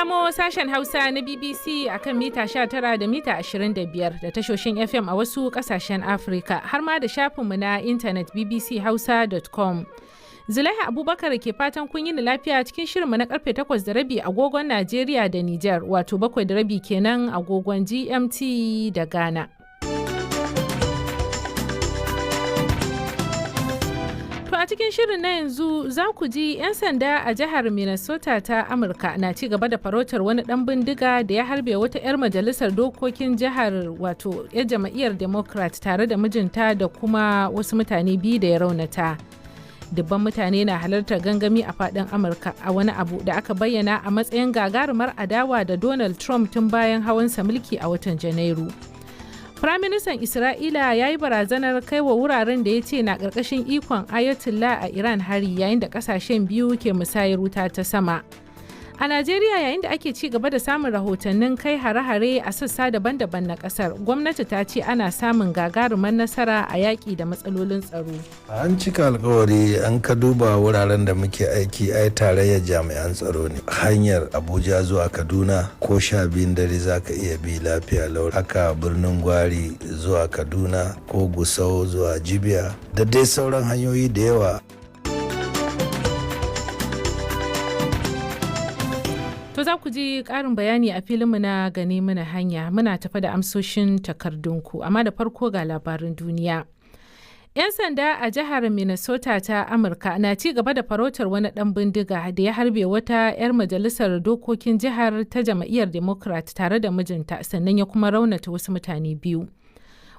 kamo sashen Hausa na BBC akan mita 19 da mita 25 da tashoshin FM a wasu kasashen Afirka har ma da shafinmu na intanet bbchausa.com. Zulaiha Abubakar ke fatan kun yi lafiya cikin shirinmu na karfe 8:30 agogon Najeriya da Nijar, wato 7:30 kenan agogon GMT da Ghana. To a cikin shirin na yanzu za ku ji 'yan sanda a jihar Minnesota ta Amurka na ci gaba da farautar wani dan bindiga da ya harbe wata 'yar majalisar dokokin jihar, wato 'yar jam'iyyar Democrat, tare da mijinta da kuma wasu mutane biyu da ya raunata. Dubban mutane na halartar gangami a fadin Amurka a wani abu da aka bayyana a matsayin gagarumar adawa da Donald Trump tun bayan hawansa mulki a watan Janairu. Firaministan Isra'ila ya yi barazanar kai wa wuraren da ya ce na ƙarƙashin ikon Ayatollah a Iran hari, yayin da ƙasashen biyu ke musayar wuta ta sama. A Najeriya, yayin da ake ci gaba da samun rahotannin kai hare-hare a sassa daban-daban na ƙasar, gwamnati ta ce ana samun gagarumar nasara a yaƙi da matsalolin tsaro. An cika alkawari. An ka duba wuraren da muke aiki, ai tarayyar jami'an tsaro ne. Hanyar Abuja zuwa Kaduna, ko 12 dare za ka iya bi lafiya lau. Haka Birnin Gwari zuwa Kaduna ko Gusau zuwa Jibiya da dai sauran hanyoyi da yawa. To za ku ji ƙarin bayani a filinmu na gani mana hanya. Muna tafa da amsoshin takardunku, amma da farko ga labarin duniya. 'Yan sanda a jihar Minnesota ta Amurka na ci gaba da farautar wani ɗan bindiga da ya harbe wata 'yar majalisar dokokin jihar ta jam'iyyar Democrat tare da mijinta, sannan ya kuma raunata wasu mutane biyu.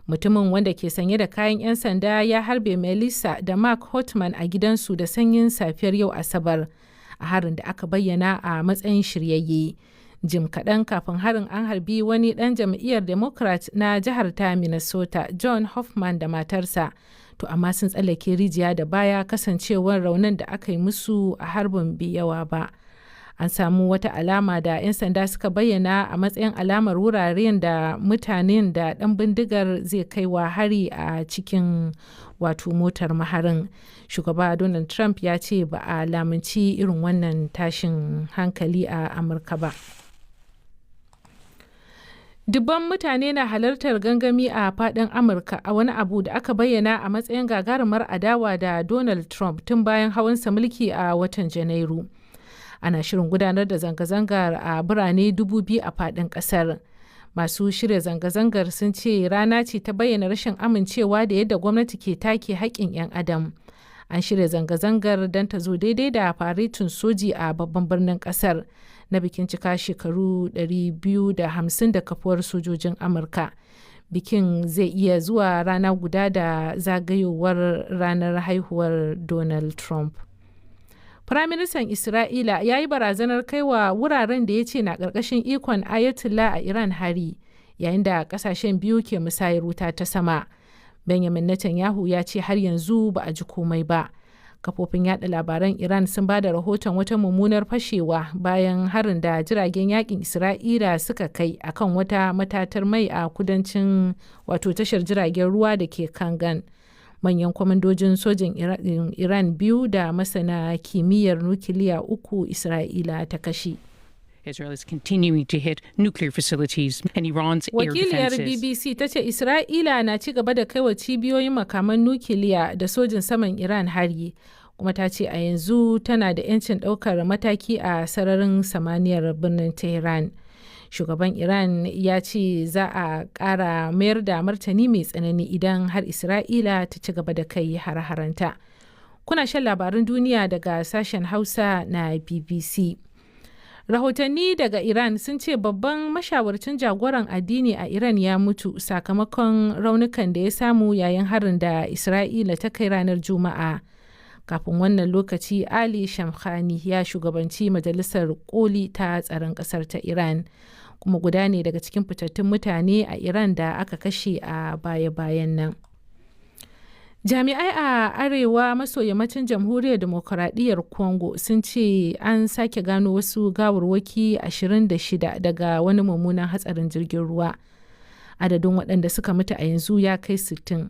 Mutumin, wanda ke sanye da kayan 'yan sanda, ya harbe Melissa da Mark Hotman a gidansu da sanyin safiyar yau Asabar, a harin da aka bayyana a matsayin shiryayye. Jim kaɗan kafin harin, an harbi wani ɗan jam'iyyar Democrat na jihar ta Minnesota, John Hoffman, da matarsa. To amma sun tsallake rijiya da baya, kasancewar raunin da aka yi musu a harbin bai yawa ba. An samu wata alama da 'yan sanda suka bayyana a matsayin alamar wuraren da mutanen da ɗan bindigar zai kai wa hari a cikin wato motar maharin. Shugaba Donald Trump ya ce ba a lamunci irin wannan tashin hankali a Amurka ba. Dubban mutane na halartar gangami a fadin Amurka a wani abu da aka bayyana a matsayin gagarumar adawa da Donald Trump tun bayan hawansa mulki a watan Janairu. Ana shirin gudanar da zanga-zangar a birane 2,000 a fadin kasar. Masu shirya zanga-zangar sun ce rana ce ta bayyana rashin amincewa da yadda gwamnati ke take haƙƙin 'yan adam. An shirya zanga-zangar don ta zo daidai da faretin soji a babban birnin kasar na bikin cika shekaru 250 da kafuwar sojojin Amurka. Bikin zai iya zuwa rana guda da zagayowar ranar haihuwar Donald Trump. Firaministan Isra'ila ya yi barazanar kaiwa wuraren da ya ce na ƙarƙashin ikon Ayatollah a Iran hari, yayin da ƙasashen biyu ke musayar wuta ta sama. Benjamin Netanyahu ya ce har yanzu ba a ji komai ba. Kafofin yada labaran Iran sun ba da rahoton wata mummunar fashewa bayan harin da jiragen yakin Isra'ila suka kai akan wata matatar mai a kudancin wato tashar jiragen ruwa da ke Kangan. Manyan kwamandojin sojin Iran biyu da masana kimiyyar nukiliya uku Isra'ila ta kashe. Israel is continuing to hit nuclear facilities and Iran's air Wakiliyar defenses. BBC ta ce Isra'ila na ci gaba da kaiwa cibiyoyin makaman nukiliya da sojin saman Iran hari, kuma ta ce a yanzu tana da 'yancin ɗaukar mataki a sararin samaniyar birnin Tehran. Shugaban Iran ya ce za a ƙara mayar da martani mai tsanani idan har Isra'ila ta ci gaba da kai har-haranta. Kuna shan labaran duniya daga sashen Hausa na BBC. Rahotanni daga Iran sun ce babban mashawarcin jagoran addini a Iran ya mutu sakamakon raunukan da ya samu yayin harin da Isra'ila ta kai ranar Juma'a. Kafin wannan lokaci, Ali Shamkhani ya shugabanci Majalisar Koli ta Tsaron Kasar ta Iran, kuma guda ne daga cikin fitattun mutane a Iran da aka kashe a baya-bayan nan. Jami'ai a arewa maso yammacin Jamhuriyar Demokuraɗiyyar Congo sun ce an sake gano wasu gawarwaki 26 daga wani mummunan hatsarin jirgin ruwa. Adadin waɗanda suka mutu a yanzu ya kai 60.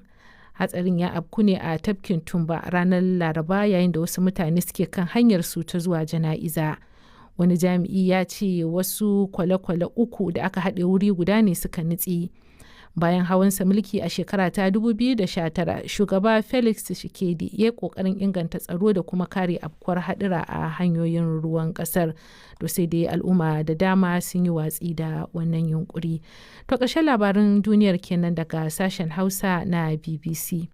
Hatsarin ya afku ne a tafkin Tumba ranar Laraba, yayin da wasu mutane suke kan hanyar su ta zuwa jana'iza. Wani jami'i ya ce wasu kwale-kwale uku da aka haɗe wuri guda ne suka nutse. Bayan hawansa mulki a shekara ta 2019, shugaba Felix Tshisekedi ya kokarin inganta tsaro da kuma kare afkuwar hadura a hanyoyin ruwan kasar. To sai dai al'umma da dama sun yi watsi da wannan yunkuri. To ƙarshen labarin duniyar kenan daga sashen Hausa na BBC.